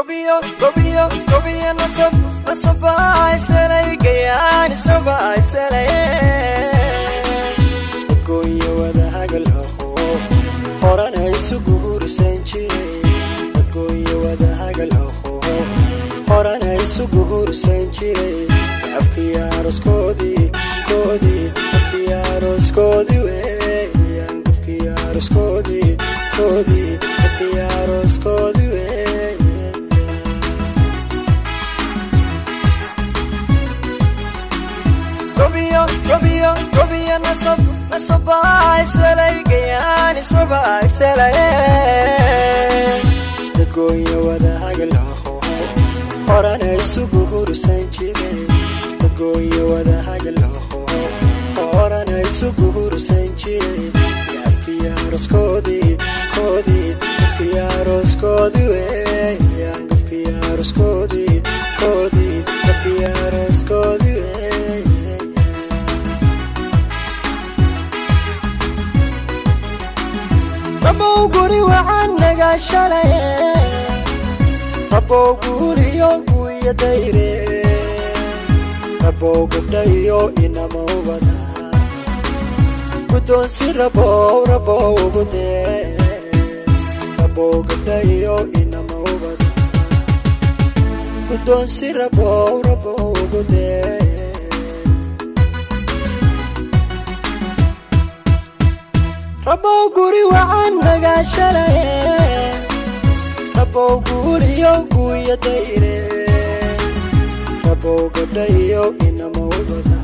Gobiyo gobiyo gobiyo, nasab nasabaa iselay, gayaan israbaa iselaye. Dadgoonya wada hagal aho, horana isu guursan jiray. Dadgoonya wada hagal aho, horana isu guursan jiray. Afkii aroskoodii koodii, afkii aroskoodii weeyaan, gafkii aroskoodii koodii, gafkii aroskoodii weeyaan. Gobiyo gobiyo gobiyo, nasab nasabaa iselay, gayaan israbaa iselaye. Dadgoonya wada hagal aho, horana isu guursan jiray. Dadgoonya wada hagal aho, horana isu guursan jiray. Afkii aroskoodii koodii, gafkii aroskoodii weeyaan, gafkii aroskoodii koodii, gafkii aroskoodii weeyaan. Rabow guri wacan naga shalaye, rabow guuriyo guya dayre, rabow gabdhayo inama ubada guddoonsi, rabow rabow ugu dee, rabow gabdhayo inama ubada guddoonsi, rabow rabow ugu dee. Rabow guri wacan naga shalaye, rabow guuriyo guya dayre, rabow gabdhayo inama ubada